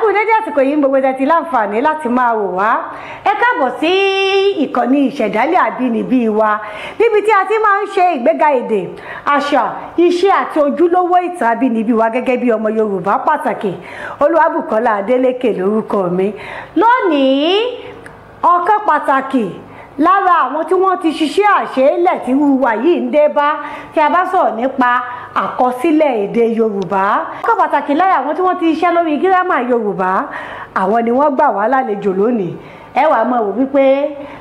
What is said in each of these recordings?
Kú dédé àsìkò yìí, gbogbo ẹ ti láǹfààní láti máa wò wá. Ẹ káàbọ̀ sí ìkànnì Ìṣẹ̀dálẹ̀ Àbínibí wa, níbi tí a ti máa ń ṣe ìgbéga èdè, àṣà, iṣẹ́ àti ojúlówó ìtàn àbínibí wa gẹ́gẹ́ bí ọmọ Yorùbá pàtàkì. Olúwabùkọ́lá Adélékè lórúkọ mi. Lónìí, ọ̀kan pàtàkì lára àwọn tí wọ́n ti ṣiṣẹ́ àṣeélẹ̀ tí wúwa yìí ń dé bá tí a bá sọ̀rọ̀ nípa àkọsílẹ̀ èdè Yorùbá. Ọ̀kan pàtàkì lára àwọn tí wọ́n ti ṣiṣẹ́ lórí gírámà Yorùbá, àwọn ni wọ́n gbà wá lálejò lónìí. Ẹ wàá mọ̀ wò wípé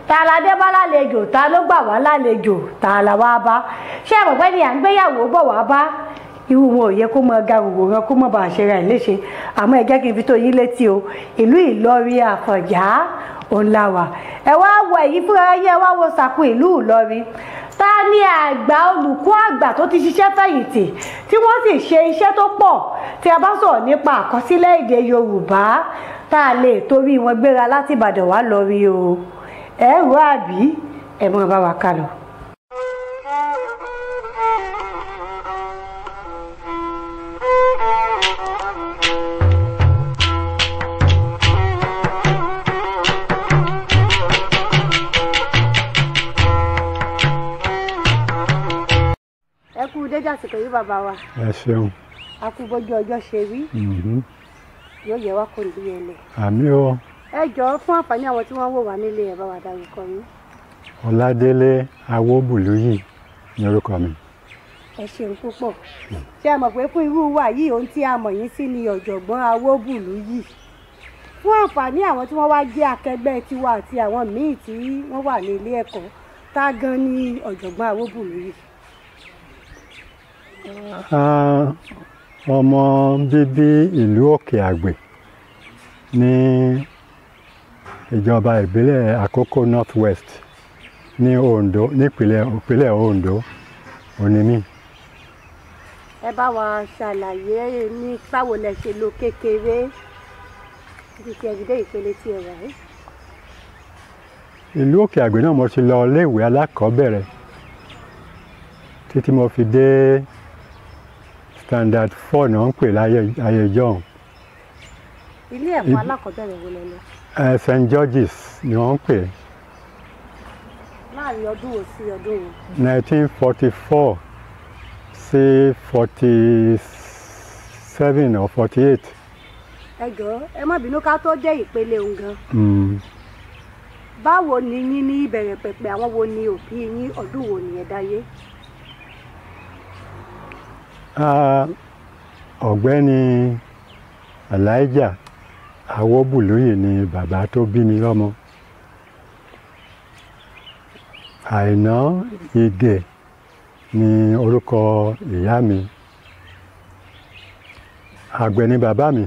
ta la dé bá lálejò, ta ló gbà wá lálejò, ta la wá bá. Ṣé ẹ mọ̀ pé ni à ń gbéyàwó bọ̀ wá bá, irú wọn ò yẹ kó mọ ga òwòrán kó mọ bá a ṣe ra ẹ̀ léṣe. Àmọ́ ẹ jẹ́ kí n fi tó yín létí o, ìlú Ìlọrin Àfọ̀njá òun la wà. Ẹ wá wo èyí fúnra yín, ẹ wá wo sàkún ìlú Ìlọrin. Ta ni àgbà olùkọ́ àgbà tó ti ṣiṣẹ́ fẹ̀yìntì tí wọ́n sì ṣe iṣẹ́ tó pọ̀ tí a bá sọ̀rọ̀ nípa àkọsílẹ̀ èdè Yorùbá, tá a lè torí wọn gbéra láti Ìbàdàn wá lọrí o? Ẹ rò àbí ẹ mọ̀ bá wa ká lọ. Ẹ kú dédé àsìkò yìí, bàbá wa. Ẹ ṣeun. A kú bójú ọjọ́ ṣe rí. Yóò yẹ wá kò ní yẹlẹ. Àmín o. Ẹ jọ̀ọ́, fún àǹfààní àwọn tí wọ́n ń wò wá nílé, ẹ bá wa dárúkọ yín. Ọládélé Awóbùlúyì ní orúkọ mi. Ẹ ṣeun púpọ̀. Ṣé ẹ mọ̀ pé fún irú wa yìí, ohun tí a mọ̀ yín sí ni ọ̀jọ̀gbọ́n Awóbùlúyì. Fún àǹfààní àwọn tí wọ́n wá jẹ́ akẹgbẹ́ tiwa àti àwọn míì tí wọ́n wà ní ilé ẹ̀kọ́, tá gan ni ọ̀jọ̀gbọ́n Awóbùlúyì? Ọmọ bíbí ìlú Òkè Àgbè ní ìjọba ìbílẹ̀ Àkókò North West ní Ondo, nípìnlẹ̀ ìpínlẹ̀ Ondo òní mi. Ẹ bá wa ṣàlàyé ní báwo lẹ ṣe lo kékeré títí tí ẹ fi dé ìpele tí ẹ wà yìí. Ìlú Òkè Àgbè náà mo ti lọ iléèwé alákọ̀ọ́bẹ̀rẹ̀ títí mo fi dé standard 4 náà ń pè láyé ayé ìjọ́un. Ilé ẹ̀kọ́ alákọ̀ọ́bẹ̀rẹ̀ wo lẹ lọ? St George's ni wọ́n ń pè. Láàrin ọdún wo sí ọdún wo? 1944 sí 47 or 48. Ẹ jọ̀ọ́, ẹ má bínú, ká tó dé ìpele òun gan. Báwo ni yín ní ìbẹ̀rẹ̀ pẹ̀pẹ̀, àwọn wo ni òbí yín, ọdún wo ni ẹ dáyé? Ọ̀gbẹ́ni Elijah Awóbùlúyì ni bàbá tó bí mi lọ́mọ. Àìná Ìgè ni orúkọ ìyá mi. Àgbẹ̀ ni bàbá mi.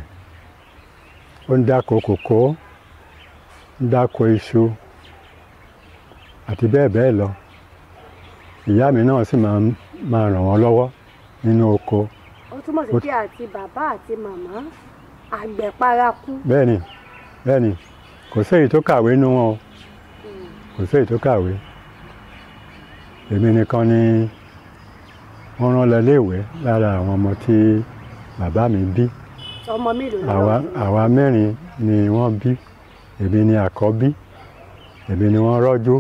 Ó ń dáko kòkó, ń dáko iṣu àti bẹ́ẹ̀ bẹ́ẹ̀ lọ. Ìyá mi náà sì máa ń máa ràn wọ́n lọ́wọ́ nínú oko. Ó túmọ̀ sí pé àti bàbá àti màmá, àgbẹ̀ paraku. Bẹ́ẹ̀ni, bẹ́ẹ̀ni, kò sí èyí tó kàwé nínú wọn o. Kò sí èyí tó kàwé. Èmi nìkan ni wọ́n rán lọ iléèwé lára àwọn ọmọ tí bàbá mi bí. Ọmọ mélòó ni Àwa wọ́n bí? Àwa mẹ́rin ni wọ́n bí. Èmi ni àkọ́bí. Èmi ni wọ́n rọ́jú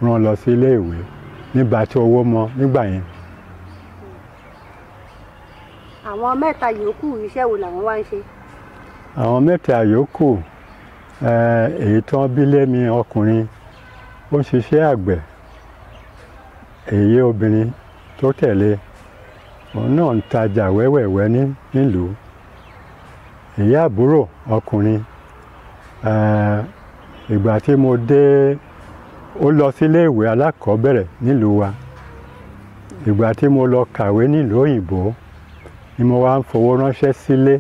rán lọ sí iléèwé nígbà tí owó mọ nígbà yẹn. Àwọn mẹ́ta yòókù, iṣẹ́ wo làwọn wá ń ṣe? Àwọn mẹ́ta yòókù, èyí tí wọ́n bí lémi ọkùnrin, ó ń ṣiṣẹ́ àgbẹ̀. Èyí obìnrin tó tẹ̀lé, òun náà ń tajà wẹ́wẹ̀wẹ́ ní nílùú. Èyí àbúrò ọkùnrin, ìgbà tí mo dé, ó lọ sílé ìwé alákọ̀ọ́bẹ̀rẹ̀ nílùú wa. Ìgbà tí mo lọ kàwé nílùú òyìnbó ni mo wá ń fowó ránṣẹ́ sílé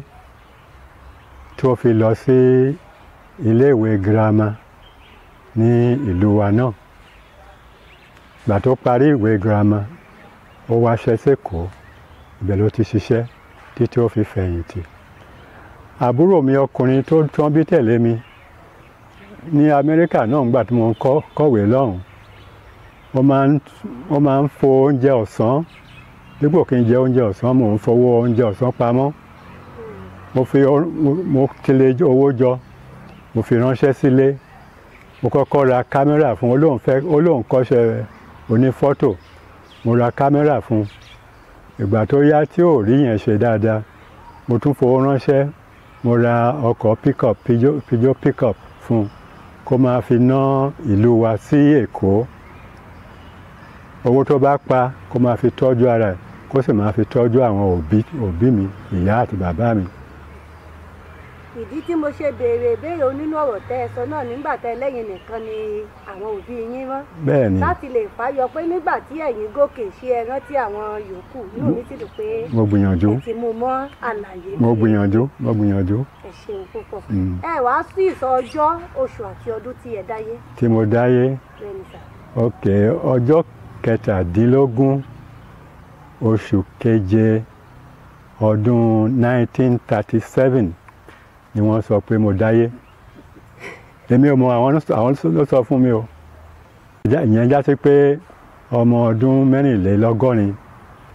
tí ó fi lọ sí iléèwé girama ní ìlú wa náà. Ìgbà tó parí ìwé girama, ó wáṣẹ́ sékòó, ibẹ̀ ló ti ṣiṣẹ́ títí ó fi fẹ̀yìntì. Àbúrò mi ọkùnrin tó tán bí tẹ̀lé mi ní Amẹ́ríkà náà, ńgbà tí mo ń kọ́wé lọ́hùn, ó máa ń fo oúnjẹ ọ̀sán. Dípò kí n jẹ oúnjẹ ọ̀sán, mò ń fowó oúnjẹ ọ̀sán pamọ́. Mo fi mo tilẹ̀ owó jọ, mo fi ránṣẹ́ sílé. Mo kọ́kọ́ ra kámẹ́rà fún, ó lóun fẹ́, ó lóun kọ́ṣẹ́ onífọ́tò. Mo ra kámẹ́rà fún. Ìgbà tó yá tí ò rí yẹn ṣe dáadáa, mo tún fowó ránṣẹ́, mo ra ọkọ̀ pickup, Peugeot pickup fún kó máa fi ná ìlú wa sí Èkó. Owó tó bá pa kó máa fi tọ́jú ara ẹ̀, kó sì máa fi tọ́jú àwọn òbí mi, ìyá àti bàbá mi. Ìdí tí mo ṣe béèrè ìbéèrè onínú ọ̀rọ̀ tẹ́ ẹ sọ náà nígbà tẹ́ lẹ́yìn nìkan ni àwọn òbí yín rán. Bẹ́ẹ̀ ni. Láti lè fàyọ pé nígbà tí ẹ̀yin gòkè, ṣé ẹ rántí àwọn yòókù? Inú mi sì dùn pé Mo gbìyànjú. ẹ ti mú mọ́ àlàyé. Mo gbìyànjú, mo gbìyànjú. Ẹ ṣeun púpọ̀. Ẹ wá sí ìsọ ọjọ́, oṣù àti ọdún tí ẹ dáyé. Tí mo dáyé? Bẹ́ẹ̀ ni sà. Ok, ọjọ́ 17 oṣù keje ọdún 1937 ni wọ́n sọ pé mo dáyé. Èmi ò mọ, àwọn ló sọ fún mi o. Ìyẹn já sí pé ọmọ ọdún 84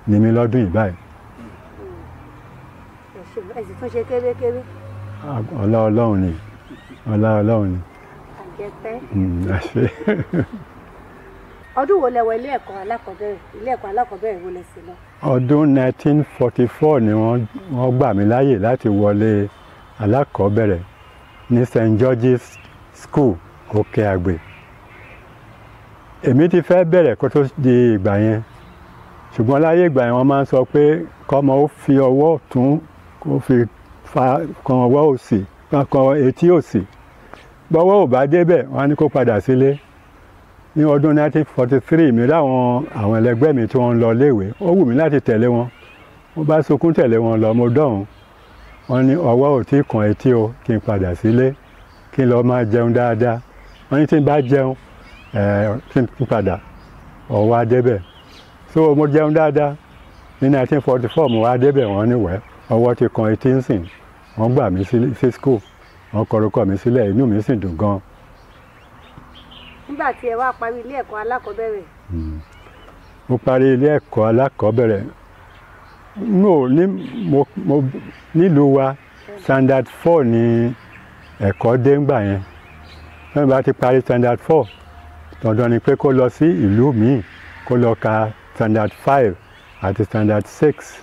ni mí lọ́dún yìí báyìí. Ẹ ṣeun, ẹ sì tún ṣe kébékébé. Ọlá Ọlọ́run ni, ọlá Ọlọ́run ni. Àjẹpẹ́. Àṣé. Ọdún wo lẹ wọ ilé ẹ̀kọ́ alákọ̀ọ́bẹ̀rẹ̀? Ilé ẹ̀kọ́ alákọ̀ọ́bẹ̀rẹ̀ wo lẹ sì lọ? Ọdún 1944 ni wọ́n gbà mí láàyè láti wọlé alákọ̀ọ́bẹ̀rẹ̀ ní St. George's School, Òkè Àgbè. Èmi ti fẹ́ bẹ̀rẹ̀ kó tó di ìgbà yẹn, ṣùgbọ́n láyé ìgbà yẹn wọ́n máa ń sọ pé kọ́mọ ó fi ọwọ́ ọ̀tún kó fi fa kan ọwọ́ òsì, kan etí òsì. Bọ́wọ́ ò bá débẹ̀, wọ́n á ní kó padà sílé. Ní ọdún 1943 mi láwọn àwọn ẹlẹgbẹ́ mi tí wọ́n ń lọ léèwé, ó wù mí láti tẹ̀lé wọn. Mo bá sunkún tẹ̀lé wọn lọ, mo dọ̀hún. Wọ́n ní ọwọ́ ò tí kan etí o, kí n padà sílé, kí n lọ máa jẹun dáadáa. Wọ́n ní tí n bá jẹun, kí n padà, ọwọ́ á débẹ̀. So mo jẹun dáadáa. Ní 1944 mo wá débẹ̀, wọ́n ní wẹ́, ọwọ́ ti kan etí ń sìn. Wọ́n gbà mí sí school, wọ́n kọrúkọ mi sílẹ̀, inú mi sì dùn gan. Nígbà tí ẹ wá parí ilé ẹ̀kọ́ alákọ̀ọ́bẹ̀rẹ̀? Mo parí ilé ẹ̀kọ́ alákọ̀ọ́bẹ̀rẹ̀. No, ní mo nílùú wa standard 4 ni ẹ̀kọ́ dé ńgbà yẹn. Lẹ́yìn bá ti parí standard 4, dandan ni pé kó lọ sí ìlú míì, kó lọ ka standard 5 àti standard 6.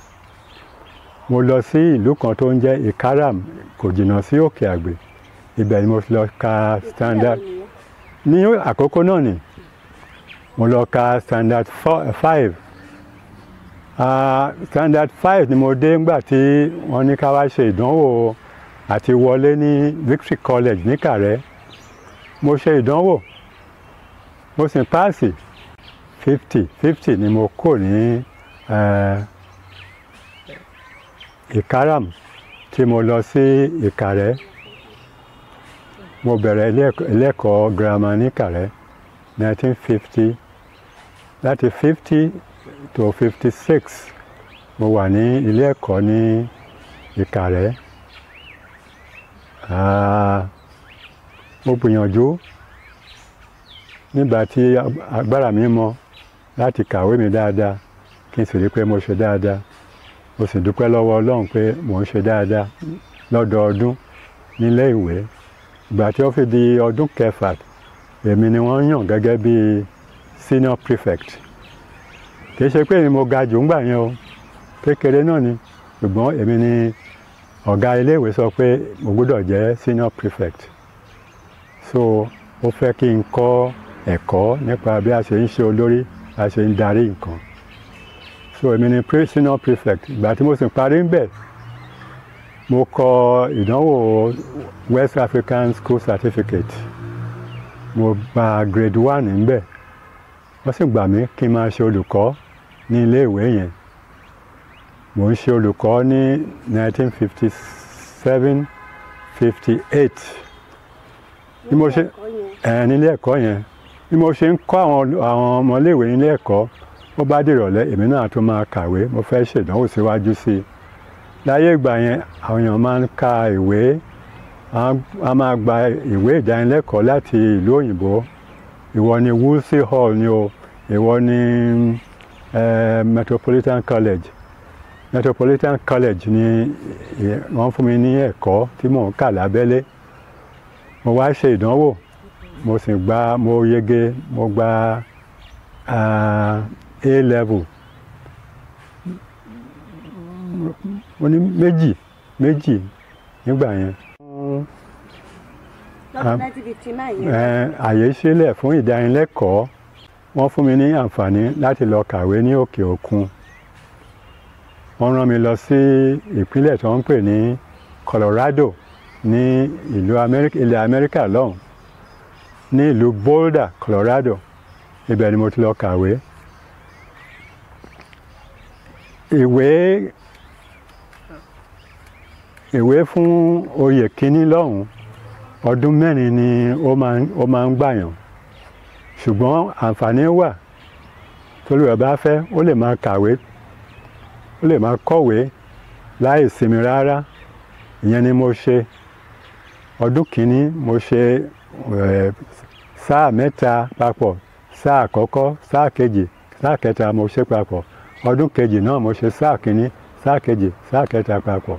Mo lọ sí ìlú kan tó ń jẹ́ Ìkáràm, kò jìnnà sí Òkè Àgbè. Ibẹ̀ ni mo lọ ka standard. Ní àkókò náà ni mo lọ ka standard 5. Standard 5 ni mo dé ńgbà tí wọ́n ní ká wá ṣe ìdánwò àti wọlé ní Victory College ní Ìkàrẹ́. Mo ṣe ìdánwò, mo sì páàsì. 50 ni mo kò ní Ìkáràm tí mo lọ sí Ìkàrẹ́. Mo bẹ̀rẹ̀ ilé ẹ̀kọ́ girama ní Ìkàrẹ́ 1950. Láti 50 to 56 mo wà ní ilé ẹ̀kọ́ ní Ìkàrẹ́. Mo gbìyànjú nígbà tí agbára mi mọ láti kàwé mi dáadáa, kí n sì rí pé mo ṣe dáadáa. Mo sì dúpẹ́ lọ́wọ́ Ọlọ́run pé mò ń ṣe dáadáa lọ́dọọdún nílé ìwé. Ìgbà tí ó fi di ọdún kẹfà, èmi ni wọ́n yàn gẹ́gẹ́ bí senior prefect. Kì í ṣe pé èmi mo ga jù ńgbà yẹn o, kékeré náà ni, ṣùgbọ́n èmi ni ọ̀gá iléèwé sọ pé mo gbọ́dọ̀ jẹ́ senior prefect. So ó fẹ́ kí n kọ́ ẹ̀kọ́ nípa bí a ṣe ń ṣe olórí, bí a ṣe ń darí nǹkan. So èmi ni senior prefect. Ìgbà tí mo sì parí ń bẹ̀, mo kọ ìdánwò West African School Certificate. Mo gba grade 1 níbẹ̀. Wọ́n sì gbà mí kí n máa ṣe olùkọ́ ní ilé ìwé yẹn. Mo ń ṣe olùkọ́ ní 1957 58. Bí mo ṣe nílé ẹ̀kọ́ yẹn, bí mo ṣe ń kọ́ àwọn ọmọléèwé nílé ẹ̀kọ́, ó bá dìrọ̀lẹ́ èmi náà tún máa kàwé, mo fẹ́ ṣèdánwò síwájú sí i. Láyé ìgbà yẹn, àwọn èèyàn máa ń ka ìwé, a máa gba ìwé ìdánilẹ́kọ̀ọ́ láti ìlú òyìnbó. Ìwọ ni Wolsey Hall ni o, ìwọ ni Metropolitan College. Metropolitan College ni wọ́n fún mi ní ẹ̀kọ́ tí mò ń kà lábẹ́lé. Mo wá ṣe ìdánwò, mo sì gba, mo yege, mo gba A level. Mo ní méjì méjì nígbà yẹn. Lọ́dún 1959 yẹn. Àyè sílẹ̀ fún ìdánilẹ́kọ̀ọ́. Wọ́n fún mi ní àǹfààní láti lọ kàwé ní òkè òkun. Wọ́n rán mi lọ sí ìpínlẹ̀ tó ń pè ní Colorado ní ìlú ilẹ̀ Amẹ́ríkà lọ́hùn, ní ìlú Boulder, Colorado. Ibẹ̀ ni mo ti lọ kàwé. Ìwé fún oyè kínní lọ́hùn, ọdún 4 ni ó máa ń gbàyàn. Ṣùgbọ́n àǹfààní wà, tólúwa bá fẹ́, ó lè máa kàwé, ó lè máa kọ̀wé láì sinmi rárá. Ìyẹn ni mo ṣe. Ọdún kìíní mo ṣe sáà 3 papọ̀, sáà àkọ́kọ́, sáà kejì, sáà kẹta mo ṣe papọ̀. Ọdún kejì náà mo ṣe sáà kìíní, sáà kejì, sáà kẹta papọ̀.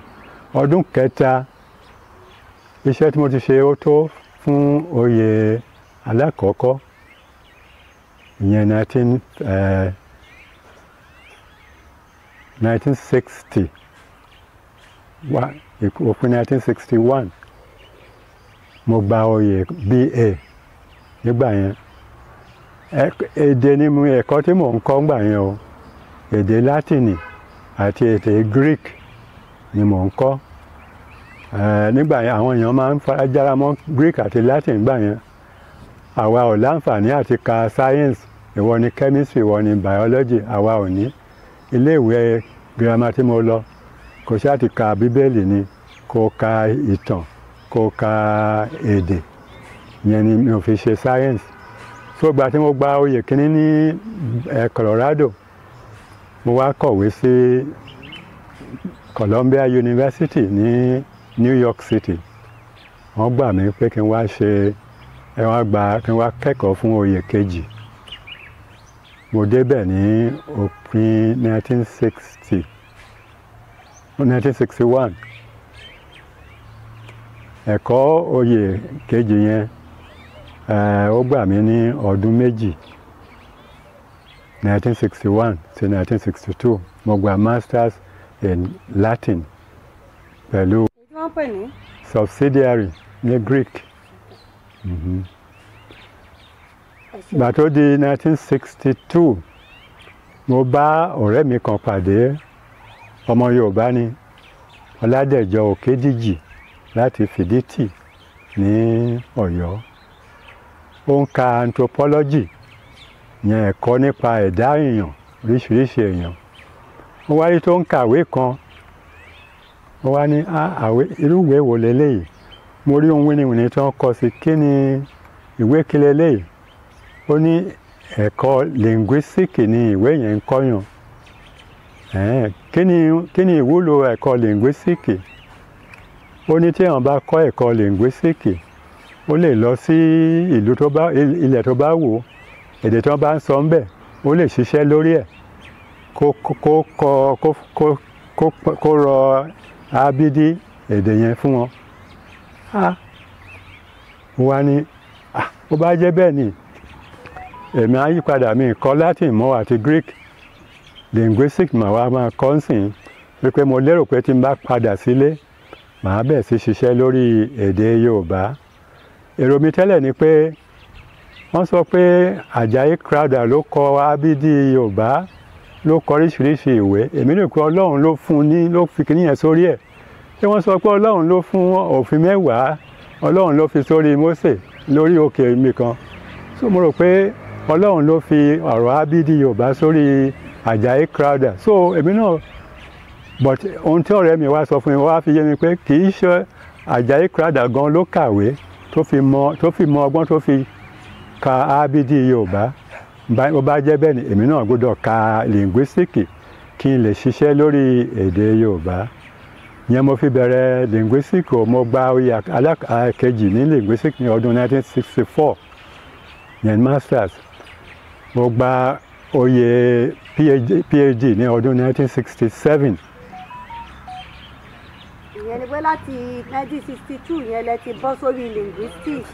Ọdún kẹta, iṣẹ́ tí mo ti ṣe ó tó fún oyè alákọ̀ọ́kọ́. Ìyẹn 1960, òpin 1961, mo gba oyè BA nígbà yẹn. Èdè ni mo ẹ̀kọ́ tí mò ń kọ́ nígbà yẹn o. Èdè Látìnì àti èdè Greek ni mò ń kọ́. Nígbà yẹn àwọn èèyàn máa ń farajára mọ́ Greek àti Latin nígbà yẹn. Àwa ò láǹfààní àti ka science, ìwọ ni chemistry, ìwọ ni biology, àwa ò ní. Iléèwé girama tí mo lọ, kò ṣáà ti ka Bíbélì ni, kò ka ìtàn, kò ka èdè. Ìyẹn ni mi ò fi ṣe science. So ìgbà tí mo gba oyè kínní ní Colorado, mo wá kọ̀wé sí Columbia University ní New York City. Wọ́n gbà mí pé kí n wá ṣe, ẹ wá gba, kí n wá kẹ́kọ̀ọ́ fún oyè kejì. Mo débẹ̀ ní òpin 1961. Ẹ̀kọ́ oyè kejì yẹn, ó gbà mí ní ọdún 2, 1961 sí 1962. Mo gba Masters in Latin pẹ̀lú subsidiary ní Greek. Ìgbà tó di 1962, mo bá ọ̀rẹ́ mi kan pàdé, ọmọ Yorùbá ni, Ọládẹ̀jọ Òkédìjì láti Fìdítì ní Ọ̀yọ́. Ó ń ka anthropology, ìyẹn ẹ̀kọ́ nípa ẹ̀dá èèyàn, oríṣiríṣi èèyàn. Ó wá rí tó ń kàwé kan, ó wá ní, àwé, irú ìwé wo leléyìí? Mo rí ohun wíníwíní tí wọ́n kọ sí, kí ni ìwé kí leléyìí? Ó ní ẹ̀kọ́ linguistic ni ìwé yẹn ń kọ́yàn. Kí ni ìwúlò ẹ̀kọ́ linguistic? Ó ní tí èèyàn bá kọ́ ẹ̀kọ́ linguistic, ó lè lọ sí ìlú tó bá, ilẹ̀ tó bá wù ú, èdè tí wọ́n bá ń sọ ńbẹ̀, ó lè ṣiṣẹ́ lórí ẹ̀, kó rọ ábídí èdè yẹn fún wọn. Mo wá ní, bó bá jẹ́ bẹ́ẹ̀ ni, èmi á yípadà, mi kọ́ Latin mọ́ àti Greek, linguistic mà wá máa kọ́ ń sìn, wípé mo lérò pé tí n bá padà sílé, màá bẹ̀ sí ṣiṣẹ́ lórí èdè Yorùbá. Èrò mi tẹ́lẹ̀ ni pé wọ́n sọ pé Àjàyí Crowther ló kọ ábídí Yorùbá, ló kọ oríṣiríṣi ìwé. Èmi rò pé Ọlọ́run ló fún un ní, ló fi kíní yẹn sórí ẹ̀. Ṣé wọ́n sọ pé Ọlọ́run ló fún òfin 10, Ọlọ́run ló fi sórí Mósè lórí òkè mi kan. So mo rò pé Ọlọ́run ló fi ọ̀rọ̀ ábídí Yorùbá sórí Àjàyí Crowther. So èmi náà, but ohun tí ọ̀rẹ́ mi wá sọ fún mi, wá fi yé mi pé kì í ṣe Àjàyí Crowther gan ló kàwé tó fi mọ ọgbọ́n tó fi ka ábídí Yorùbá. Bó bá jẹ́ bẹ́ẹ̀ ni, èmi náà gbọ́dọ̀ ka linguistic kí n lè ṣiṣẹ́ lórí èdè Yorùbá. Ìyẹn mo fi bẹ̀rẹ̀ linguistic o. Mo gba oyè alákejì ní linguistic ní ọdún 1964, ìyẹn masters. Mo gba oyè PhD ní ọdún 1967. Ìyẹn ni pé láti 1962 yẹn lẹ ti bọ́ sórí linguistics.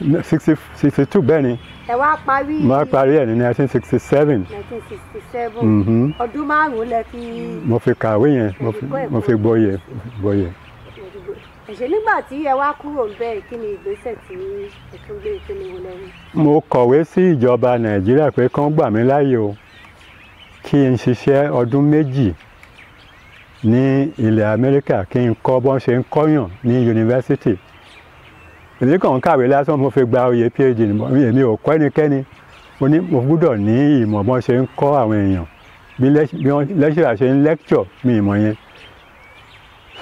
62 bẹ́ẹ̀ ni. Ẹ wá parí. Mo wá parí ẹ̀ ní 1967. 1967. Mhm. Ọdún 5 lẹ fi. Mo fi kàwé yẹn, mo fi gboyè. Ẹ̀ṣẹ̀ nígbà tí ẹ wá kúrò ńbẹ̀, kí ni ìgbésẹ̀ tí ẹ tún gbé, ìpele wo lẹ́yìn? Mo kọ̀wé sí ìjọba Nàìjíríà pé kán gbà mí láàyè o, kí n ṣiṣẹ́ ọdún 2 ní ilẹ̀ Amẹ́ríkà, kí n kọ́ bọ́n ṣe ń kọ́yàn ní yunifásítì. Èmi kàn ń kàwé lásán, mo fi gba oyè PhD, èmi ò kọ́ ẹnikẹ́ni. Mo ní mo gbúdọ̀ ní ìmọ̀ bọ́n ṣe ń kọ́ àwọn èèyàn, bí lẹ́ṣọ̀rà ṣe ń lẹ́kṣọ̀, mi ìmọ̀ yẹn.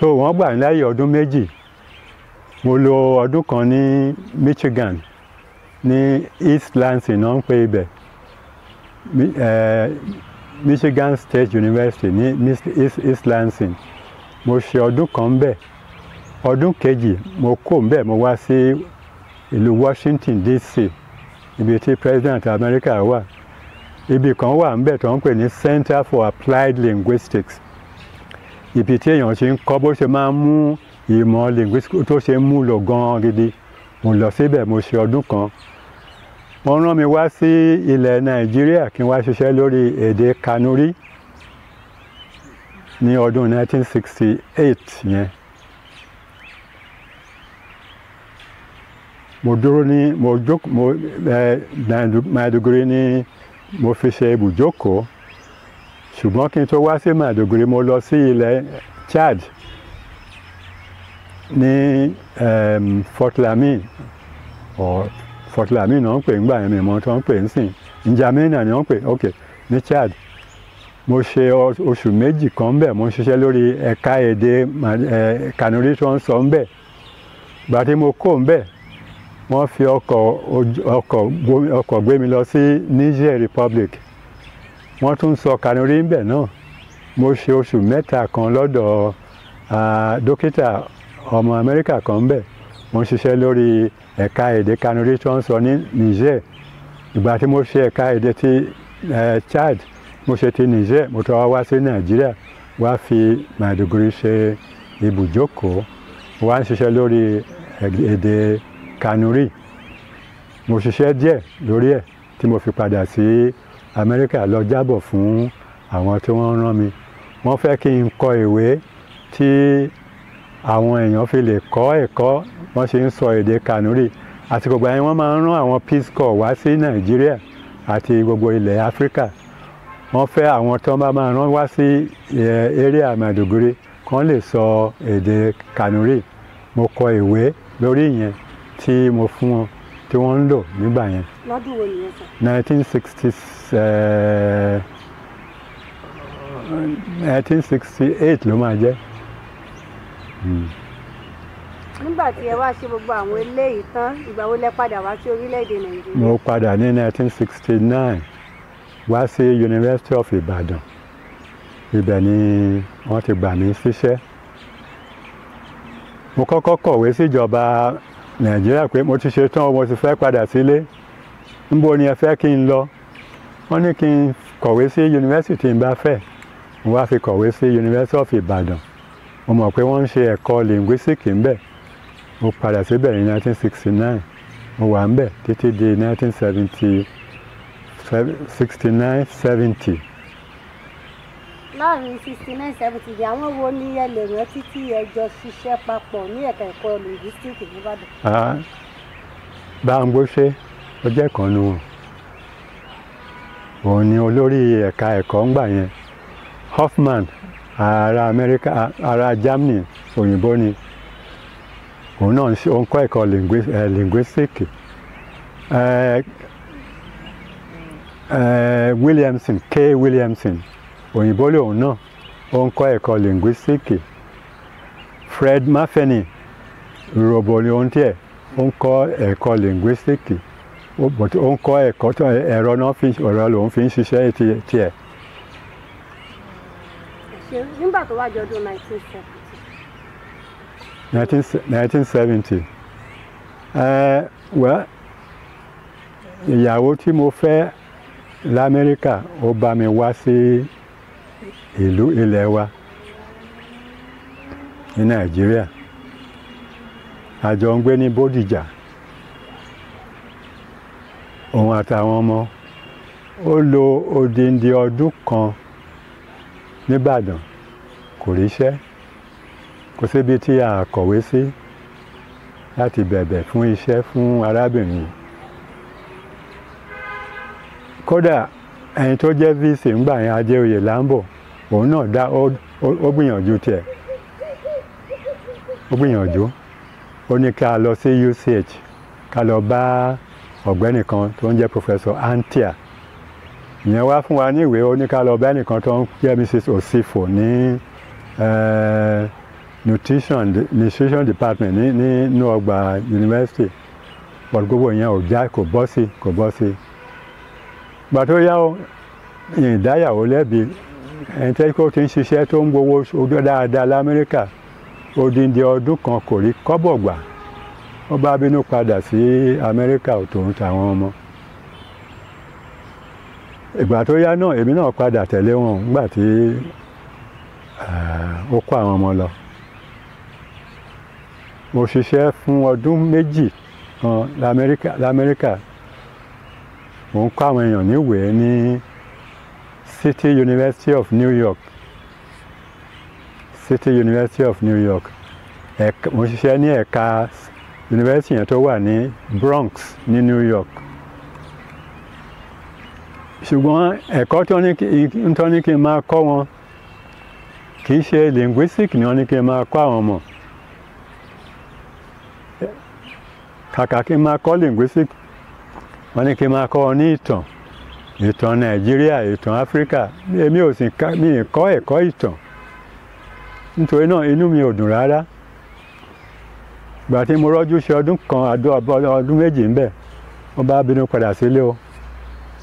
So wọ́n gbà mí láàyè ọdún 2. Mo lò ọdún kan ní Michigan, ní East Lansing náà ń pè ibẹ̀, Michigan State University ní East Lansing. Mo ṣe ọdún kan ńbẹ̀. Ọdún kejì mo kó ńbẹ̀, mo wá sí ìlú Washington DC, ibi tí President America wà. Ibi kan wà ńbẹ̀ tó ń pè ní Center for Applied Linguistics, ibi tí èèyàn ṣe ń kọ́ bó ṣe máa ń mú ìmọ̀ linguistics tó ṣe ń mú lò gan-an gidi. Mo lọ síbẹ̀, mo ṣe ọdún kan. Wọ́n rán mi wá sí ilẹ̀ Nàìjíríà kí n wá ṣiṣẹ́ lórí èdè Kanuri ní ọdún 1968 yẹn. Mo dúró ní mo jókòó, mo Maiduguri ní mo fi ṣe ibùjókòó. Ṣùgbọ́n kí n tó wá sí Maiduguri, mo lọ sí ilẹ̀ Chad ní Fort Lamy, or Fort Lamy náà ń pè ńgbà yẹn, mi mọ̀ tó ń pè ń sìn, N'Djamena ni wọ́n ń pè, ok, ní Chad. Mo ṣe oṣù 2 kan ńbẹ̀, mo ń ṣiṣẹ́ lórí ẹ̀ka èdè Kanuri tó ń sọ ńbẹ̀. Ìgbà tí mo kó ńbẹ̀, wọ́n fi ọkọ̀ gbé mi lọ sí Niger Republic. Wọ́n tún sọ Kanuri ńbẹ̀ náà. Mo ṣe oṣù 3 kan lọ́dọ̀ dókítà ọmọ Amẹ́ríkà kan ńbẹ̀. Mo ń ṣiṣẹ́ lórí ẹ̀ka èdè Kanuri tó ń sọ ní Niger. Ìgbà tí mo ṣe ẹ̀ka èdè ti Chad, mo ṣe ti Niger, mo tún wá sí Nàìjíríà, wá fi Maiduguri ṣe ibùjókòó. Mo wá ń ṣiṣẹ́ lórí èdè Kanuri. Mo ṣiṣẹ́ díẹ̀ lórí ẹ̀ tí mo fi padà sí Amẹ́ríkà lọ jábọ̀ fún àwọn tí wọ́n rán mi. Wọ́n fẹ́ kí n kọ ìwé tí àwọn èèyàn fi lè kọ́ ẹ̀kọ́ wọ́n ṣe ń sọ èdè Kanuri. Àsìkò ìgbà yẹn wọ́n máa ń rán àwọn Peace Corps wá sí Nàìjíríà àti gbogbo ilẹ̀ Áfíríkà. Wọ́n fẹ́ àwọn tó bá máa rán wá sí area Maiduguri kán lè sọ èdè Kanuri. Mo kọ ìwé lórí ìyẹn tí mo fún wọn, tí wọ́n ń lò nígbà yẹn. Lọ́dún wo nìyẹn sà? 1968 ló máa jẹ́. Nígbà tí ẹ wá ṣe gbogbo àwọn eléyìí tán, ìgbà wo lẹ padà wá sí orílẹ̀-èdè Nàìjíríà? Mo padà ní 1969 wá sí University of Ibadan. Ibẹ̀ ni wọ́n ti gbà mí síṣẹ́. Mo kọ́kọ́ kọ̀wé síjọba Nàìjíríà pé mo ti ṣe tán, mo ti fẹ́ padà sílé. Níbo ni ẹ fẹ́ kí n lọ? Wọ́n ní kí n kọ̀wé sí yunifásítì n bá fẹ́. Mo wá fi kọ̀wé sí University of Ibadan. Mo mọ̀ pé wọ́n ń ṣe ẹ̀kọ́ linguistics ńbẹ̀. Mo padà síbẹ̀ ní 1969. Mo wà ńbẹ̀ títí di 1969-70. Láàrin 69-70, di àwọn wo ni ẹ lè rántí tí ẹ jọ ṣiṣẹ́ papọ̀ ní ẹ̀ka ẹ̀kọ́ linguistics nìbàdàn? Bámgbóṣé, ó jẹ́ kan nínú wọn. Òun ni olórí ẹ̀ka ẹ̀kọ́ ńgbà yẹn. Hoffman, ará Amẹ́ríkà, ará Germany, òyìnbó ni. Òun náà ń kọ́ ẹ̀kọ́ linguistics. Williamson, K. Williamson, òyìnbó lòun náà, ó ń kọ́ ẹ̀kọ́ linguistics. Fred Mafeni, Urhobo ni òun tiẹ̀, ó ń kọ́ ẹ̀kọ́ linguistics. Ó ń kọ́ ẹ̀kọ́ tó ẹ̀rọ náà fi ọ̀rọ̀ lòun fi ń ṣiṣẹ́ tiẹ̀. Nígbà tó wá jọ ọdún 1970. 1970. Well, ìyàwó tí mo fẹ́ l'Amẹ́ríkà, ó bá mi wá sí ìlú ilẹ̀ wa ní Nàìjíríà. A jọ ń gbé ní Bódìjà, òun àtàwọn ọmọ. Ó lò odindi ọdún kan nìbàdàn, kò ríṣẹ́, kò síbi tí a kọ̀wé sí láti bẹ̀bẹ̀ fún iṣẹ́ fún arábìnrin yìí. Kódà ẹni tó jẹ́ VC ńgbà yẹn, Adéoyè Lambo, òun náà dá ó gbìyànjú tiẹ̀, ó gbìyànjú. Ó ní ká lọ sí UCH, ká lọ bá ọ̀gbẹ́ni kan tó ń jẹ́ Professor Antia. Ìyẹn wá fún wa ní ìwé, ó ní ká lọ bá ẹnìkan tó ń jẹ́ Mrs. Osifo ní nutrition department ní nínú ọgbà university. But gbogbo ìyẹn ò já, kò bọ́ sí, kò bọ́ sí. Gbà tó yá o, ìdáyàwó lẹ́bi ẹni tẹ́ kó ti ń ṣiṣẹ́ tó ń gbowó dáadáa l'Amẹ́ríkà, odindi ọdún kan kò rí kọ́bọ̀ gbà. Ó bá bínú padà sí Amẹ́ríkà tòun tàwọn ọmọ. Ìgbà tó yá náà, èmi náà padà tẹ̀lé wọn nígbà tí ó kó àwọn ọmọ lọ. Mo ṣiṣẹ́ fún ọdún 2 kan l'Amẹ́ríkà. Mo ń kọ́ àwọn èèyàn níwèé ní City University of New York. City University of New York. Mo ṣiṣẹ́ ní ẹ̀ka university yẹn tó wà ní Bronx ní New York. Ṣùgbọ́n ẹ̀kọ́ tó ní kí n máa kọ́ wọn kì í ṣe linguistic ni wọ́n ní kí n máa kọ́ àwọn ọmọ. Kàkà kí n máa kọ́ linguistic, wọ́n ní kí n máa kọ́ wọn ní ìtàn, ìtàn Nàìjíríà, ìtàn Áfíríkà. Èmi ò sì mi kọ́ ẹ̀kọ́ ìtàn, nítorí náà inú mi ò dùn rárá. Ìgbà tí mo rọ́jú ṣe ọdún kan ọdún 2 ńbẹ̀, wọ́n bá bínú padà sílé o.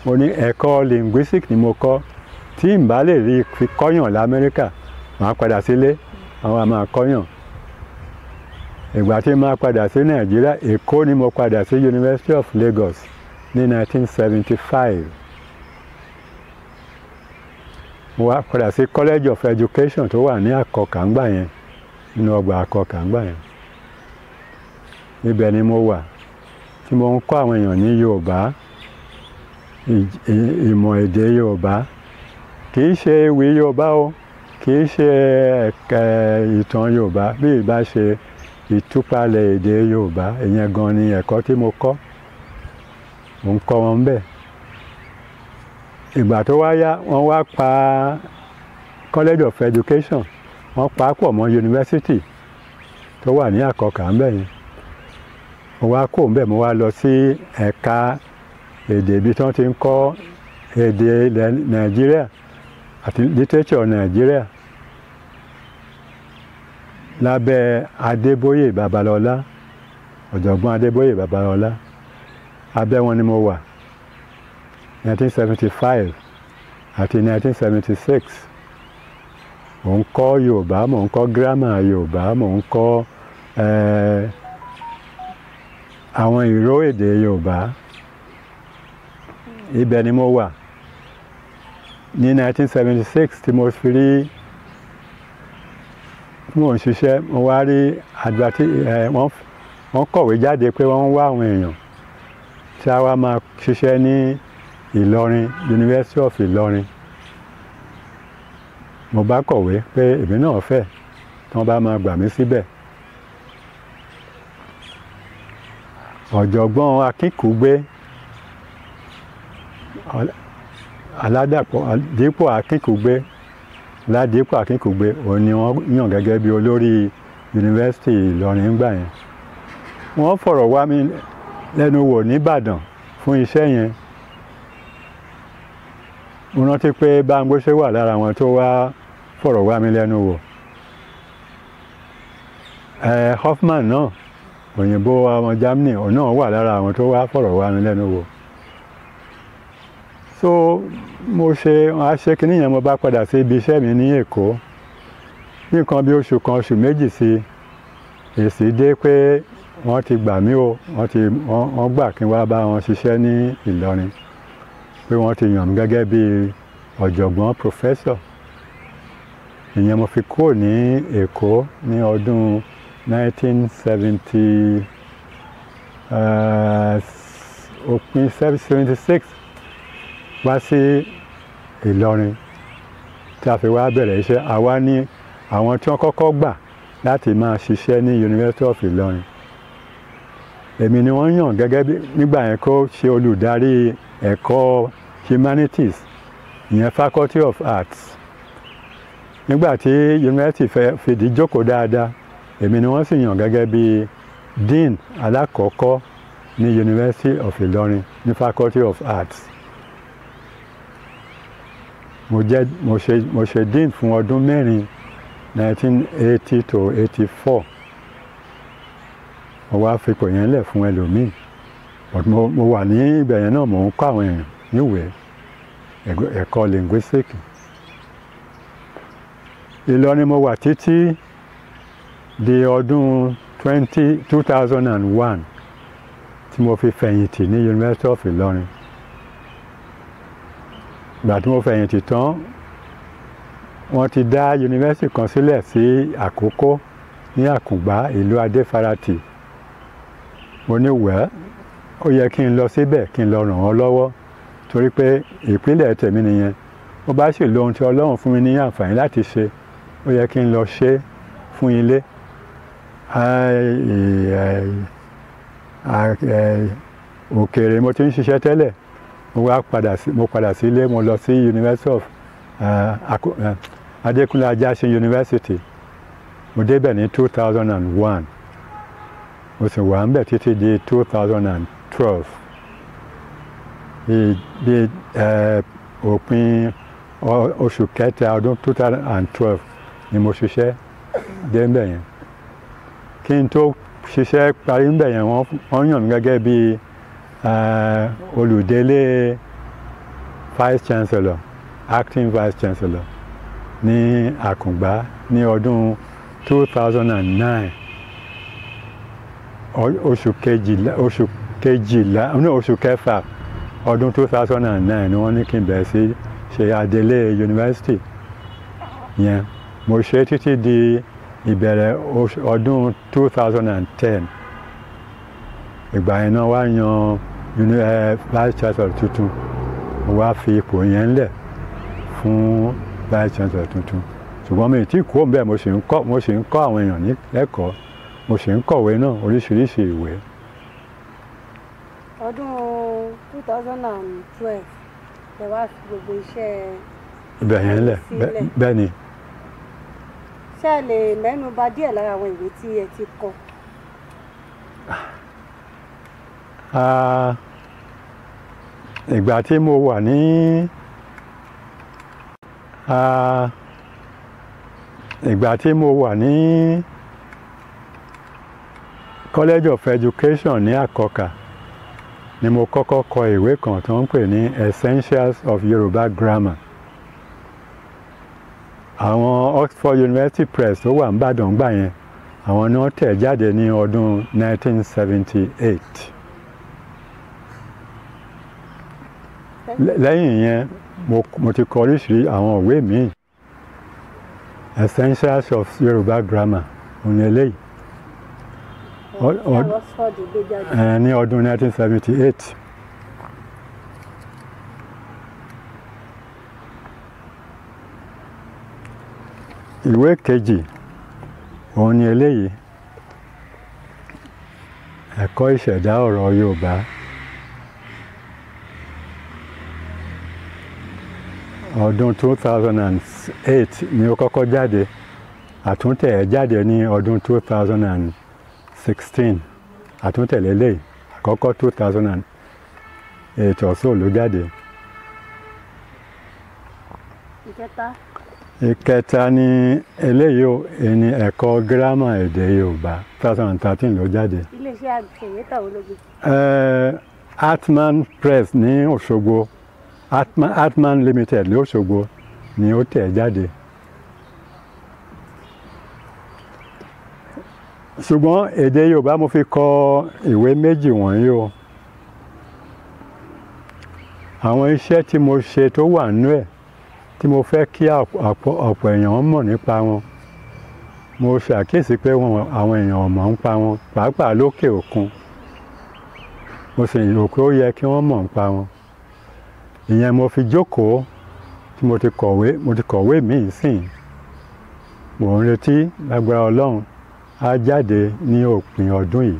Mo ní ẹ̀kọ́ linguistic ni mo kọ́, tí n bá lè rí fi kọ́yàn l'Amẹ́ríkà, màá padà sílé, àwọn máa kọ́yàn. Ìgbà tí màá padà sí Nàìjíríà, Èkó ni mo padà sí University of Lagos ní 1975. Mo wá padà sí College of Education tó wà ní Àkọkà ńgbà yẹn, nínú ọgbà Àkọkà ńgbà yẹn. Ibẹ̀ ni mo wà tí mo ń kọ́ àwọn èèyàn ní Yorùbá, ìmọ̀ èdè Yorùbá. Kì í ṣe ewì Yorùbá o, kì í ṣe ìtàn Yorùbá, bí ìbá ṣe ìtúpalẹ̀ èdè Yorùbá. Ìyẹn gan ni ẹ̀kọ́ tí mo kọ́. Mo ń kọ́ wọn bẹ́ẹ̀. Ìgbà tó wá yá, wọ́n wá pa College of Education, wọ́n pa á pọ̀ mọ́ yunifásítì tó wà ní Àkọkà ńbẹ̀ yẹn. Mo wá kó ńbẹ̀, mo wá lọ sí ẹ̀ka èdè ibi tí wọ́n ti ń kọ́ èdè ilẹ̀ Nàìjíríà àti literature Nàìjíríà lábẹ́ Adébóyè Babalọ́lá, ọ̀jọ̀gbọ́n Adébóyè Babalọ́lá. Abẹ́ wọn ni mo wà 1975 àti 1976. Mò ń kọ́ Yorùbá, mò ń kọ́ gírámà Yorùbá, mò ń kọ́ àwọn ìró èdè Yorùbá. Ibẹ̀ ni mo wà ní 1976 tí mo fi rí mo ń ṣiṣẹ́. Mo wá rí wọ́n kọ̀wé jáde pé wọ́n ń wá àwọn èèyàn tí a wá máa ṣiṣẹ́ ní Ìlọrin, University of Ìlọrin. Mo bá kọ̀wé pé èmi náà fẹ́ tí wọ́n bá máa gbà mí síbẹ̀. Ọ̀jọ̀gbọ́n Akínkúgbé, Aládàpọ̀ Dípò Akínkúgbé, Ládìpọ̀ Akínkúgbé, òun ni wọ́n yàn gẹ́gẹ́ bí olórí yunifásítì Ìlọrin ńgbà yẹn. Wọ́n fọ̀rọ̀ wá mi lẹ́nu wò nìbàdàn fún iṣẹ́ yẹn. Mo rántí pé Bámgbóṣé wà lára àwọn tó wá fọ̀rọ̀ wá mi lẹ́nu wò. Hoffman náà, òyìnbó ọmọ Germany, òun náà wà lára àwọn tó wá fọ̀rọ̀ wá mi lẹ́nu wò. So mo ṣe a ṣe kinní yẹn, mo bá padà sí ibi iṣẹ́ mi ní Èkó. Ní nǹkan bí oṣù kan, oṣù méjì sí, èsì dé pé wọ́n ti gbà mí o, wọ́n gbà kí n wá bá wọn ṣiṣẹ́ ní Ìlọrin, pé wọ́n ti yàn mí gẹ́gẹ́ bí ọ̀jọ̀gbọ́n professor. Ìyẹn mo fi kúrò ní Èkó ní ọdún 1970, òpin 76 wá sí Ìlọrin tí a fi wá bẹ̀rẹ̀ iṣẹ́. Àwa ní àwọn tí wọ́n kọ́kọ́ gbà láti máa ṣiṣẹ́ ní University of Ìlọrin. Èmi ni wọ́n yàn gẹ́gẹ́ bí nígbà yẹn kó ṣe olùdarí ẹ̀kọ́ humanities, ìyẹn Faculty of Arts. Nígbà tí university fẹ́ fìdí jókòó dáadáa, èmi ni wọ́n sì yàn gẹ́gẹ́ bí dean alákọ̀ọ́kọ́ ní University of Ìlọrin ní Faculty of Arts. Mo jẹ́ mo ṣe dean fún ọdún 4, 1980 to 84. Mo wá fipò yẹn lẹ̀ fún ẹlòmíì, but mo wà ní ibẹ̀ yẹn náà, mò ń kọ́ àwọn èèyàn níwèé ẹ̀kọ́ linguistic. Ìlọrin mo wà títí di ọdún 2001 tí mo fi fẹ̀yìntì ní University of Ìlọrin. Ìgbà tí mo fẹ̀yìntì tán, wọ́n ti dá yunifásitì kan sílẹ̀ sí Àkókó ní Àkùngbá, ìlú Adéfarati. Mo ní wẹ́, ó yẹ kí n lọ síbẹ̀ kí n lọ ràn wọ́n lọ́wọ́, torí pé ìpínlẹ̀ tèmi nìyẹn. Ó bá sì lóhun tí Ọlọ́run fún mi ní àǹfààní láti ṣe, ó yẹ kí n lọ ṣe fún ilé. Òkèèrè mo ti ń ṣiṣẹ́ tẹ́lẹ̀, mo wá padà sí, mo padà sílé, mo lọ sí University of Adékúnlé Ajásin University. Mo débẹ̀ ní 2001, mo sì wà ńbẹ̀ títí di 2012. Bí òpin oṣù kẹta ọdún 2012 ni mo ṣiṣẹ́ dé ńbẹ̀ yẹn. Kí n tó ṣiṣẹ́ parí ńbẹ̀ yẹn, wọ́n yàn mí gẹ́gẹ́ bí olùdélé vice chancellor, acting vice chancellor ní Àkùngbá ní ọdún 2009, oṣù kejìlá ní oṣù kẹfà ọdún 2009 ni wọ́n ní kí n bẹ̀rẹ̀ sí ṣe adelé yunifásitì yẹn. Mo ṣe títí di ìbẹ̀rẹ̀ ọdún 2010. Ìgbà yẹn náà wá yan vice chancellor tuntun. Mo wá fi ipò yẹn lẹ̀ fún vice chancellor tuntun, ṣùgbọ́n mi tí kúrò ńbẹ̀, mo sì ń kọ́ àwọn èèyàn ní ẹ̀kọ́, mo sì ń kọ̀wé náà, oríṣiríṣi ìwé. Ọdún 2012 lẹ wá fi gbogbo iṣẹ́ ibẹ̀ yẹn lẹ̀? Bẹ́ẹ̀ ni. Ṣé ẹ lè mẹ́nu bà díẹ̀ lára àwọn ìwé tí ẹ ti kọ? Ìgbà tí mo wà ní ìgbà tí mo wà ní College of Education ní Àkọkà ni mo kọ́kọ́ kọ ìwé kan tó ń pè ní Essentials of Yoruba Grammar. Àwọn Oxford University Press tó wà n'Ìbàdàn gbà yẹn, àwọn ni wọ́n tẹ̀ jáde ní ọdún 1978. Lẹ́yìn yẹn, mo ti kọ oríṣiríṣi àwọn ìwé míì. Essentials of Yoruba Grammar òun eléyìí ní ọdún 1978. Ìwé kejì òun ni eléyìí, Ẹ̀kọ́ Ìṣẹ̀dá Ọ̀rọ̀ Yorùbá. Ọdún 2008 ni ó kọ́kọ́ jáde, àtúntẹ̀ ẹ̀ jáde ní ọdún 2016. Àtúntẹ̀ lélẹ́yìí, àkọ́kọ́ 2008 ọ̀sọ́ ló jáde. Ìkẹta ni eléyìí o, ní Ẹ̀kọ́ Gírámà Èdè Yorùbá, 2013 ló jáde. Iléeṣẹ́ àtẹ̀wétà wo ló gbé? Atman Press ní Òṣogbo, Atman Limited ní Òṣogbo ni ó tẹ̀ jáde. Ṣùgbọ́n èdè Yorùbá mo fi kọ ìwé méjì wọ̀nyí o. Àwọn iṣẹ́ tí mo ṣe tó wà nínú ẹ̀ tí mo fẹ́ kí ọ̀pọ̀ èèyàn mọ̀ nípa wọn. Mo ṣàkíyèsí pé àwọn èèyàn ò mọ̀ ń pa wọn, pàápàá lókè òkun. Mo sì rò pé ó yẹ kí wọ́n mọ̀ ń pa wọn. Ìyẹn mo fi jókòó tí mo ti kọ̀wé, mo ti kọ̀wé míì sìn. Mò ń retí lágbára Ọlọ́run á jáde ní òpin ọdún yìí,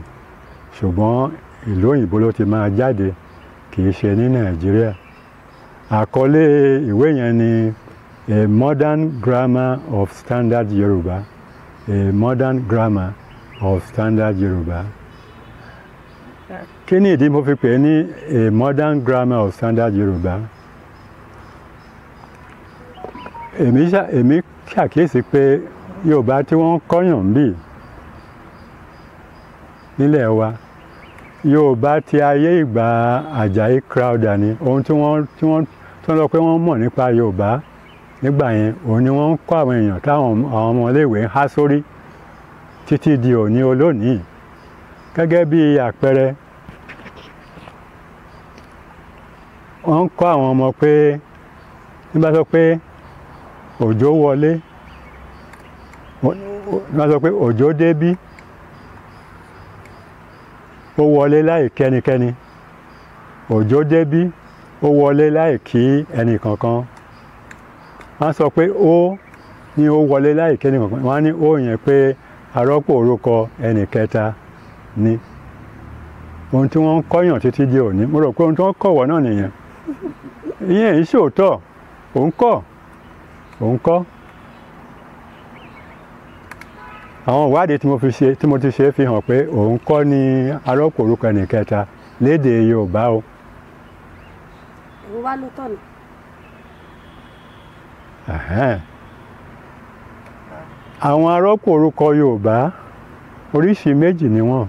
ṣùgbọ́n ìlú òyìnbó ló ti máa jáde, kì í ṣe ní Nàìjíríà. Àkọlé ìwé yẹn ni A Modern Grammar of Standard Yoruba. A Modern Grammar of Standard Yoruba. Kí ni ìdí mo fi pè é ní A Modern Grammar of Standard Yoruba? Èmi ṣàkíyèsí pé Yorùbá tí wọ́n ń kọ́yàn ń bì nílẹ̀ wa, Yorùbá ti ayé ìgbà Àjàyí Crowther ni. Ohun tí wọ́n lọ pé wọ́n mọ̀ nípa Yorùbá nígbà yẹn, òun ni wọ́n ń kọ́ àwọn èèyàn táwọn àwọn ọmọléèwé ń há sórí títí di òní olónìí. Gẹ́gẹ́ bí àpẹẹrẹ, wọ́n ń kọ́ àwọn ọmọ pé nígbà sọ pé òjò wọlé, nígbà sọ pé òjò débí, ó wọlé láì kẹ́nikẹ́ni. Òjò débí, ó wọlé láì kí ẹnì kankan. Wọ́n sọ pé ó ní ó wọlé láì kẹ́ni kankan. Wọ́n á ní ó yẹn pé arọ́pò orúkọ ẹnì kẹta ni. Ohun tí wọ́n ń kọ́yàn títí di òní, mo rò pé ohun tí wọ́n kọ̀wọ́ náà nìyẹn. Ìyẹn yìí ṣòótọ́, òun kọ́, òun kọ́. Àwọn ìwádìí tí mo fi ṣe, tí mo ti ṣe fi hàn pé òun kọ́ ni arọ́pò orúkọ ẹnì kẹta lédè Yorùbá o. Èwo wá ló tọ̀nà? Ẹ̀hẹ́n. Àwọn arọ́pò orúkọ Yorùbá oríṣìí méjì ni wọ́n.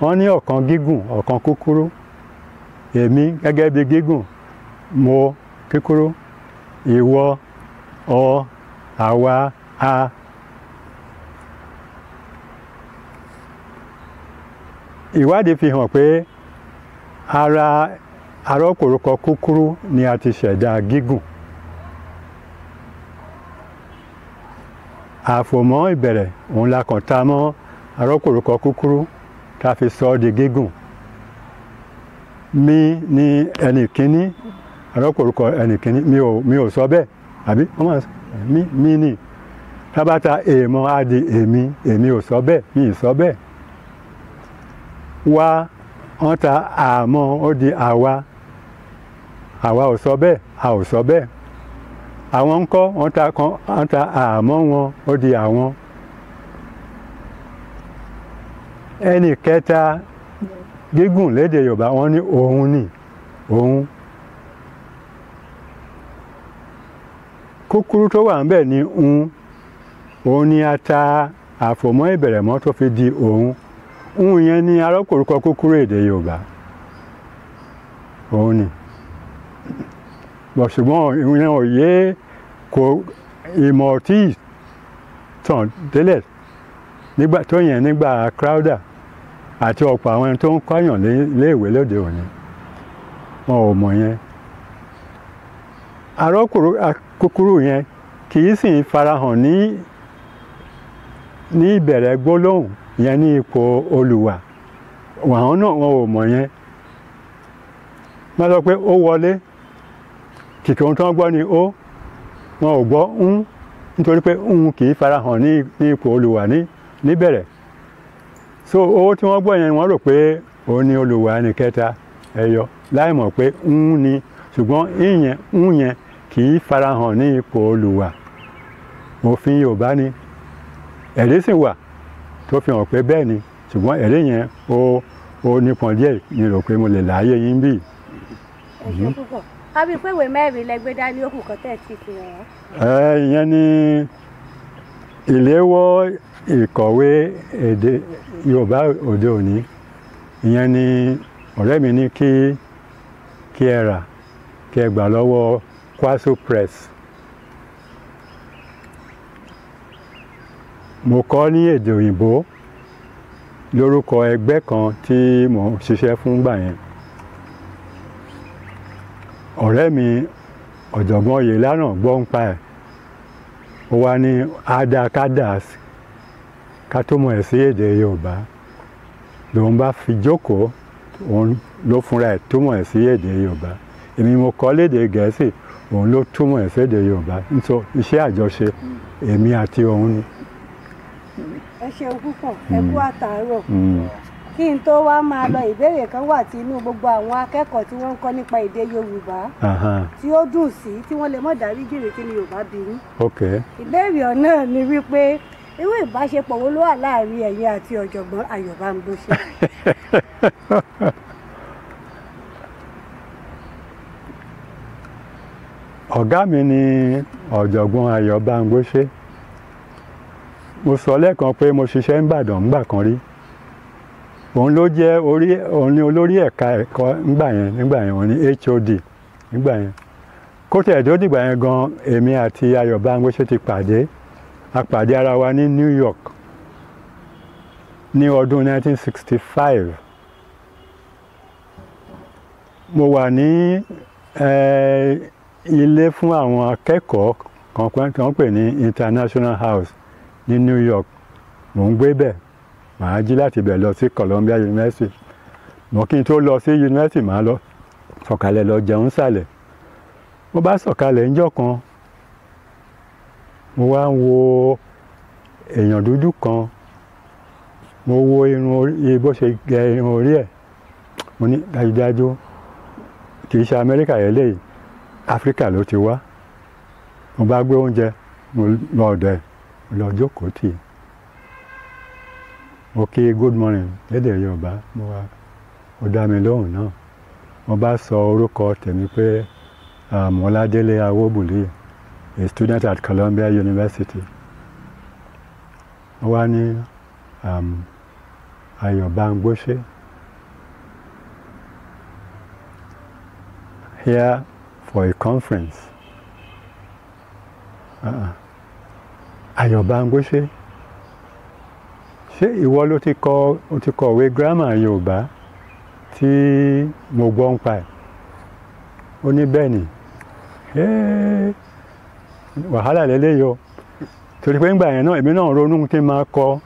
Wọ́n ní ọ̀kan gígùn, ọ̀kan kúkúrú. Èmi gẹ́gẹ́ bí gígùn, mo kúkúrú, ìwọ, ọ, àwa, a. Ìwádìí fi hàn pé ara arọ́pò orúkọ kúkúrú ni a ti ṣẹ̀dá gígùn. Àfòmọ́ ìbẹ̀rẹ̀ òun la kàn ta mọ́ arọ́pò orúkọ kúkúrú tá a fi sọ ọ́ di gígùn. Mi ni ẹnì kíní, arọ́pò orúkọ ẹnì kíní, mi ò sọ bẹ́ẹ̀, àbí? Wọ́n máa sọ mi, mi ni. Tá bá ta èèmọ̀ á di èmi, èmi ò sọ bẹ́ẹ̀, mi ì sọ bẹ́ẹ̀. Wa, wọ́n ta àmọ́ ó di àwa, àwa ò sọ bẹ́ẹ̀, a ò sọ bẹ́ẹ̀. Àwọn ńkọ́, wọ́n ta kan, wọ́n ta àmọ́ wọn ó di àwọn. Ẹnì kẹta gígùn lédè Yorùbá wọ́n ní òun ni, òun. Kúkúrú tó wà ńbẹ̀ ni un, òun ni a ta àfòmọ́ ìbẹ̀rẹ̀ mọ́ tó fi di òun. Un yẹn ni arọ́pò orúkọ kúkúrú èdè Yorùbá. Òun ni. Bọ̀ ṣùgbọ́n ìyẹn ò yé kò ìmọ̀ tí tàn délẹ̀ nígbà tó yẹn nígbà Crowther àti ọ̀pọ̀ àwọn ẹni tó ń kọ́yàn léèwé lóde òní, wọn ò mọ̀ yẹn. Arọ́pò kúkúrú yẹn kì í sì farahàn ní ìbẹ̀rẹ̀ gbólóhùn yẹn ní ipò olùwà. Àwọn náà wọn ò mọ̀ yẹn. Wọ́n sọ pé ó wọlé, kìkì ohun tí wọ́n gbọ́ ni ó, wọn ò gbọ́ ń, nítorí pé ń kì í farahàn ní ipò olùwà níbẹ̀rẹ̀. So owó tí wọ́n gbọ́ yẹn wọ́n rò pé òun ni olùwà ẹnì kẹta ẹyọ, láì mọ̀ pé ń ni, ṣùgbọ́n ìyẹn ń yẹn kì í farahàn ní ipò olùwà. Òfin Yorùbá ni. Ẹ̀rí sì wà tó fi hàn pé bẹ́ẹ̀ ni, ṣùgbọ́n ẹ̀rí yẹn ó nípọn díẹ̀ ni rò pé mo lè láyé yín bí. Ẹ ṣé púpọ̀. A bí pé ìwé mẹ́rin lẹ gbé dání, ó kù kan tẹ̀ tí fi hàn wá. Ìyẹn ni ìléwọ́ ìkọ̀wé èdè Yorùbá òde òní. Ìyẹn ni ọ̀rẹ́ mi ní kí ẹ rà, kí ẹ gbà lọ́wọ́ Kwaso Press. Mo kọ́ ní èdè òyìnbó lórúkọ ẹgbẹ́ kan tí mò ń ṣiṣẹ́ fún gbà yẹn. Ọ̀rẹ́ mi ọ̀jọ̀gbọ́n Oyèlánà gbọ́ ń pa ẹ̀. Ó wá ní àdàkádà ká túmọ̀ ẹ̀ sí èdè Yorùbá. Lòun bá fi jókòó, òun ló fúnra ẹ̀ túmọ̀ ẹ̀ sí èdè Yorùbá. Èmi mo kọ lédè Gẹ̀ẹ́sì, òun ló túmọ̀ ẹ̀ sí èdè Yorùbá. Nítorí iṣẹ́ àjọṣe èmi àti òun ni. Ẹ ṣeun púpọ̀, ẹ kú àtàárọ̀. Kí n tó wá máa lọ, ìbéèrè kan wà tí inú gbogbo àwọn akẹ́kọ̀ọ́ tí wọ́n ń kọ́ nípa èdè Yorùbá tí ó dùn sí, tí wọ́n lè mọ̀ dárí jìnrìn kí ni Yorùbá bí yín. Ìbéèrè ọ̀nà ni wípé irú ìbáṣepọ̀ wo ló wà láàrin ẹ̀yin àti ọ̀jọ̀gbọ́n Ayọ̀ Bámgbóṣé? Ọ̀gá mi ni ọ̀jọ̀gbọ́n Ayọ̀ Bámgbóṣé. Mo sọ lẹ́ẹ̀kan pé mo ṣiṣẹ́ n'Ìbàdàn ńgbà kan rí. Òun ló jẹ́ orí, òun ni olórí ẹ̀ka ẹ̀kọ́ ńgbà yẹn, nígbà yẹn òun ni HOD nígbà yẹn. Kó tẹ̀ tó dìgbà yẹn gan, èmi àti Ayọ̀ Bámgbóṣé ti pàdé. A pàdé ara wa ní New York ní ọdún 1965. Mo wà ní ilé fún àwọn akẹ́kọ̀ọ́ kan tí wọ́n pè ní International House ní New York. Mò ń gbé bẹ̀, màá jí láti bẹ̀ lọ sí Columbia University. Mo kí n tó lọ sí university, màá lọ sọ̀kalẹ̀ lọ jẹun sàlẹ̀. Mo bá sọ̀kalẹ̀ ńjọ́ kan, mo wá ń wo èèyàn dúdú kan, mo wo irun orí, bó ṣe gẹ irun orí ẹ̀. Mo ní dájúdájú kì í ṣe Amẹ́ríkà eléyìí, Áfíríkà ló ti wá. Mo bá gbé oúnjẹ, mo lọ ọ̀dọ̀ ẹ̀, mo lọ jókòó tì í. Mo kí good morning lédè Yorùbá, mo wá, ó dá mi lóhùn náà. Mo bá sọ orúkọ tèmi pé Ọládélé Awóbùlí, a student at Columbia University. Ó wá ní Ayọ̀ Bámgbóṣé here for a conference. Ayọ̀ Bámgbóṣé, ṣé ìwọ ló ti kọ, ó ti kọ̀wé grammar Yorùbá tí mo gbọ́ ń pa ẹ̀? Ó ní bẹ́ẹ̀ ni. Wàhálà lélẹ́yìí o. Torí pé ńgbà yẹn náà èmi náà ronú kí n máa kọ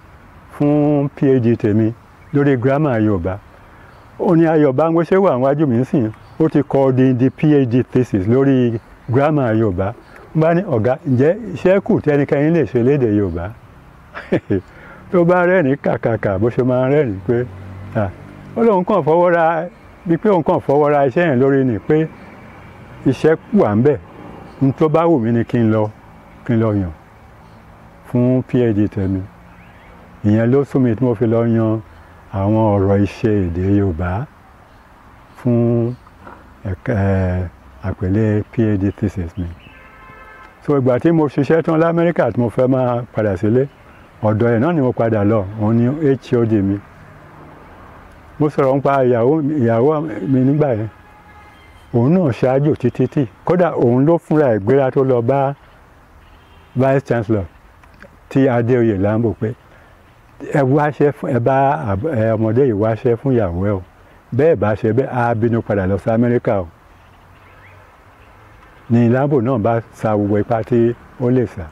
fún PhD tèmi lórí grammar Yorùbá. Ó ní Ayọ̀ Bámgbóṣé wà níwájú mi nísìnyí, ó ti kọ odindi PhD thesis lórí grammar Yorùbá. Mo bá ní ọ̀gá, ǹjẹ́ iṣẹ́ kù tí ẹnikẹ́ni lè ṣe lédè Yorùbá? Tó bá rẹ́rìn kàkàkà, bó ṣe máa rẹ́rìn pé ó lóun kàn fọwọ́ ra, bí pé òun kàn fọwọ́ ra iṣẹ́ yẹn lórí ni pé iṣẹ́ wà ń bẹ̀. N tó bá wù mí ni kí n lọ yàn fún PhD tèmi. Ìyẹn ló sún mi tí mo fi lọ yan àwọn ọ̀rọ̀ ìṣe èdè Yorùbá fún àpèlé PhD thesis mi. So ìgbà tí mo ṣiṣẹ́ tán l'Amẹ́ríkà tí mo fẹ́ máa padà sílé, ọ̀dọ̀ ẹ̀ náà ni mo padà lọ, òun ni HOD mi. Mo sọ̀rọ̀ nípa ìyàwó mi nígbà yẹn. Òun náà ṣáájú títí tí kódà òun ló fúnra ẹ̀ gbéra tó lọ bá Vice Chancellor tí Adéoyè Lambo pé ẹ wáṣẹ́ fún, ẹ bá ọmọdé yìí wáṣẹ́ fún ìyàwó ẹ o, bẹ́ẹ̀ bá ṣe bẹ́ẹ̀ á bínú padà lọ sí Amẹ́ríkà o. Ní Lambo náà bá sa gbogbo ipá tí ó lè sà,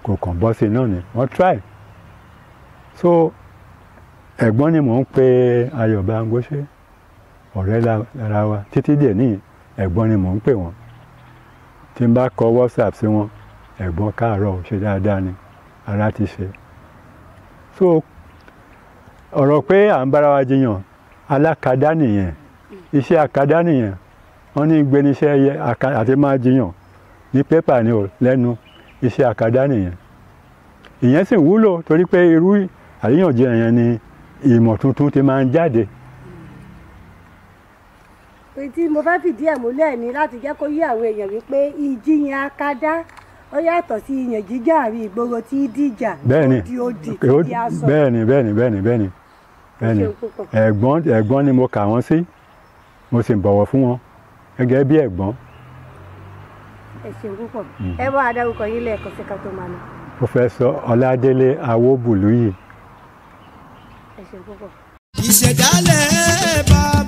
kò kàn bọ́ sí náà ni wọ́n try. So ẹ̀gbọ́n ni mò ń pe Ayọ̀ Bámgbóṣé, ọ̀rẹ́ lára wa títí dè ní ẹ̀gbọ́n ni mò ń pè wọ́n. Tí n bá kọ WhatsApp sí wọn, ẹ̀gbọ́n káàárọ̀, ṣe dáadáa ni, ara ti ṣe. So ọ̀rọ̀ pé à ń bára wa jiyàn, alákadá nìyẹn, iṣẹ́ akadá nìyẹn. Wọ́n ní gbéniṣẹ́ yẹ àti máa jiyàn ní pépà ni ò lẹ́nu, iṣẹ́ akadá nìyẹn. Ìyẹn sì wúlò torí pé irú àríyànjiyàn yẹn ni ìmọ̀ tuntun ti máa ń jáde. Tí mo fẹ́ fìdí ẹ̀ múlẹ̀ ni láti jẹ́ kó yé àwọn èèyàn wípé ìjiyàn akadá ó yàtọ̀ sí ìyàn jíjà àrí ìgboro tí dìjà bẹ́ẹ̀ni di odi di aṣọ. Bẹ́ẹ̀ni bẹ́ẹ̀ni bẹ́ẹ̀ni bẹ́ẹ̀ni bẹ́ẹ̀ni. Ẹ̀gbọ́n ni mo kà wọ́n sí, mo sì bọ̀wọ̀ fún wọn gẹ́gẹ́ bí ẹ̀gbọ́n. Ẹ ṣeun púpọ̀. Ẹ bá adarúkọ yín lẹ́ẹ̀kan sí ká tó máa lọ. Professor Ọládélé Awóbùlúyì. Ẹ ṣeun púpọ̀. Ìṣẹ̀dálẹ̀ bàbá.